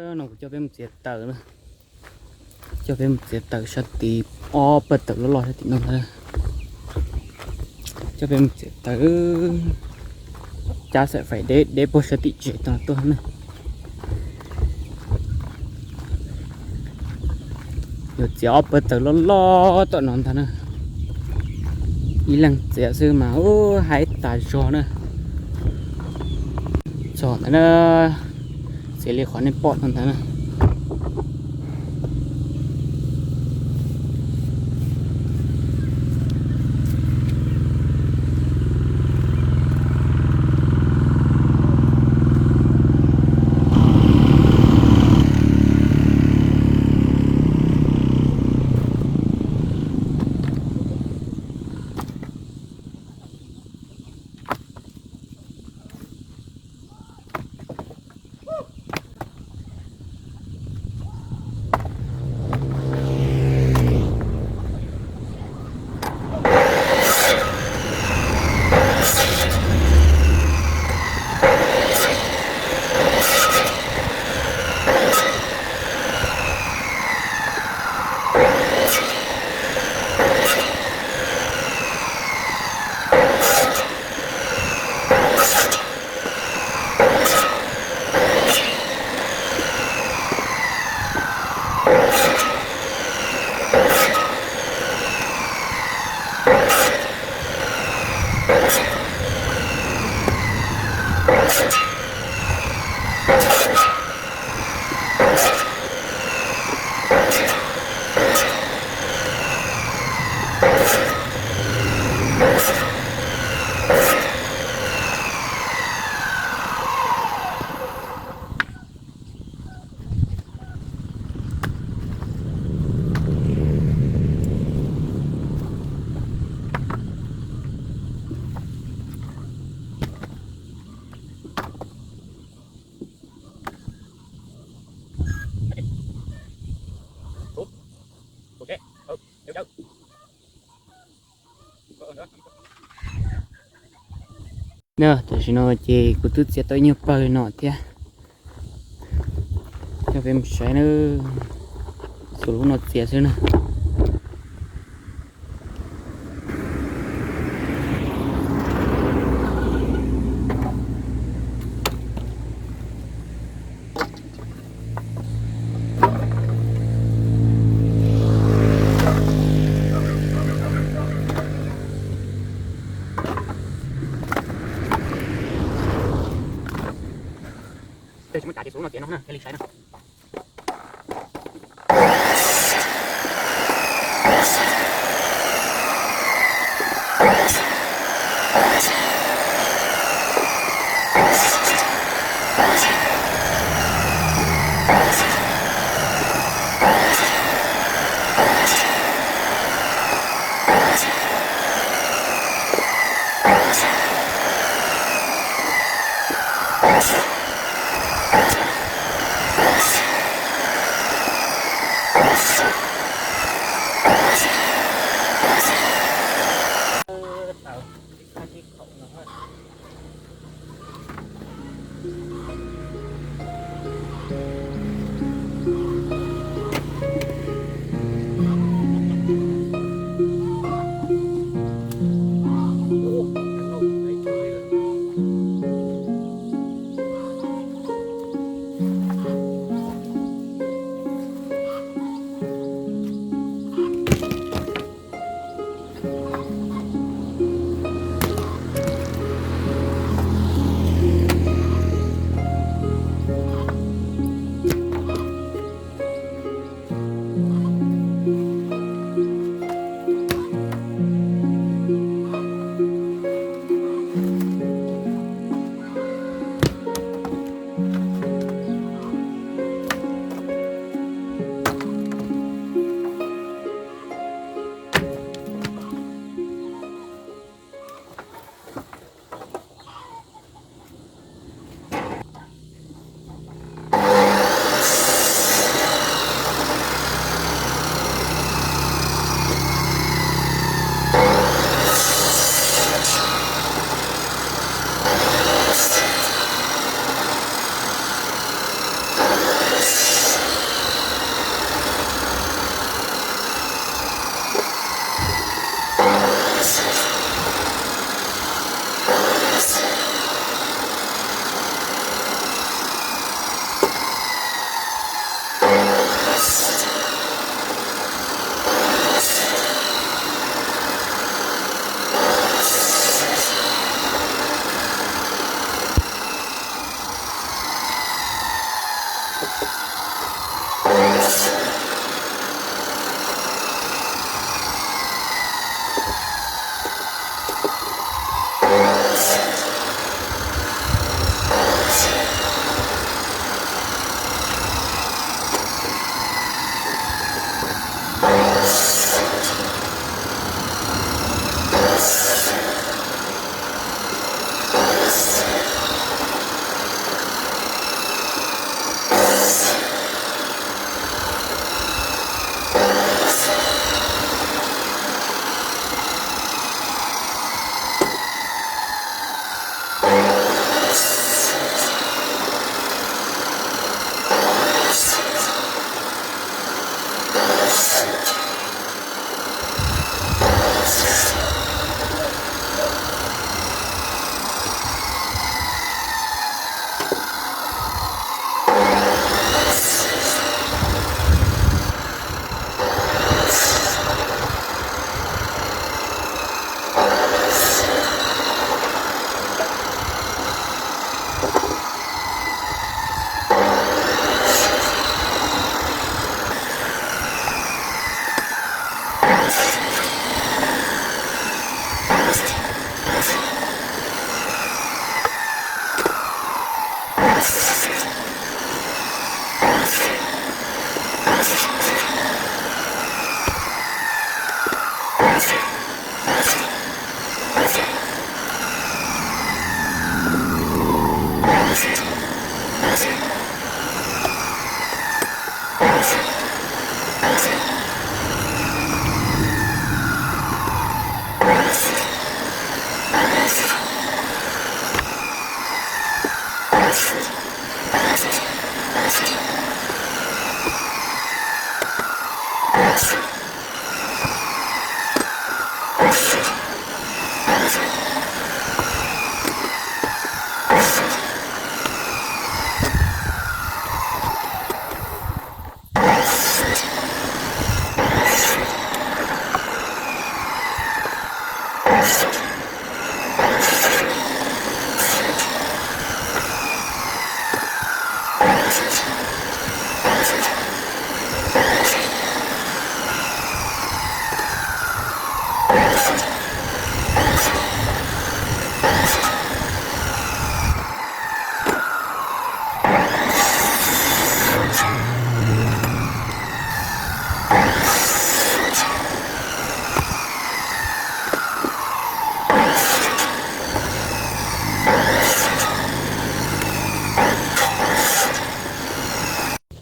No kuv coj peb mus txiav taws na. Coj peb mus txiav taws sab tid, ob pawg taws loj loj sab tim no ntag. Coj peb mus txiav taws, cab xam fais deb deb puag sab tim tsev tod tuaj na. Yuav txiav ob pawg taws loj loj tom no ntag na. Ib leeg txiav xwb mas ub haib tas zog na. Txog ntawd na, txiav li qhov nej pom no ntag na. Tam sim no ces kuv twb txiav tau ib nyuag pawg no thiab. Coj peb mus saib na, xus lub no txiav xwb na. Tej tsis muaj cas ces xus lub no txiav no na, thiaj li saib na.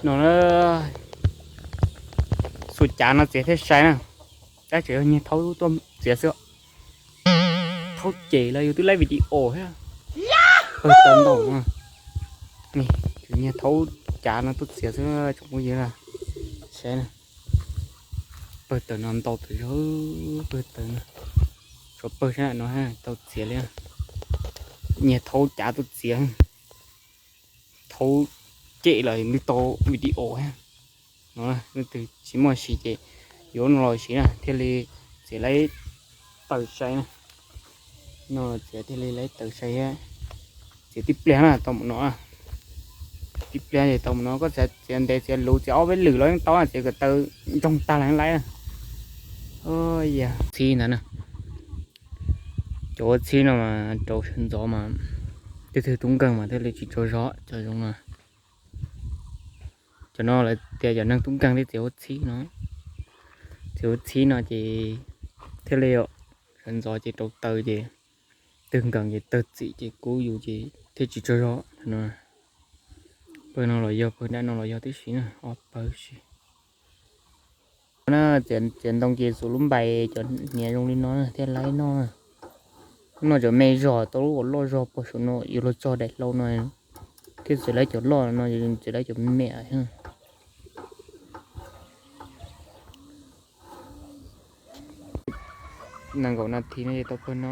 No na, xu cav no txiav thiaj sai na. Tab tseem yog nyiag thaub tuaj txiav xwb. Thaub cem los yus twb laib video thiab. Pawg tawm ntau no. Nyiag thaub cav no tuaj txiav xwb tsoom phooj ywg. Saib na, pawg tawm no ntau tawm zog, pawg tawm no. Tshuav pawg sab no tau txiav li. Nyiag thaub cav tuaj txiav. Thaub cem los twb tau video no. Leej twg tsis muaj siv ces yuav no los siv na thiaj li txiav laib tawm sai na. No txiav thiaj li laib tawm sai thiab. Txiav tib pliag na tau mus no. Tib pliag ces tau mus no, koj txiav ntev txiav luv txiav ob peb lwm los yeej tau, txiav kom tawm ntsoog tag los yeej laib na. Txhib ntawd na. Cov ua txhib no mas rau sawv ntxov mas twb twg tub nkeeg mas thiaj li tsis tsaug zog cov zoo no. Cov no lawv tias cov neeg tub nkeeg thiaj txiav ua txhib no. Txiav ua txhib no ces thiaj li sawv ntxov ces rau taws ces twg nkees ces tawg txim ces kub yus ces thiaj tsis tsaug zog no. Pawg no los yog, pawg dab no los yog tib si na, ob pawg si. Na, txiav ntoo ces xuas lub npais cov hniav zoo li no thiaj laib noj. Noj cov me zog tau lub uas loj zog puag saum no yuav luag txog daim hlau no thiaj txiav laib cov loj no, txiav laib cov me. Nees nkaum nas this no ces tau pawg no.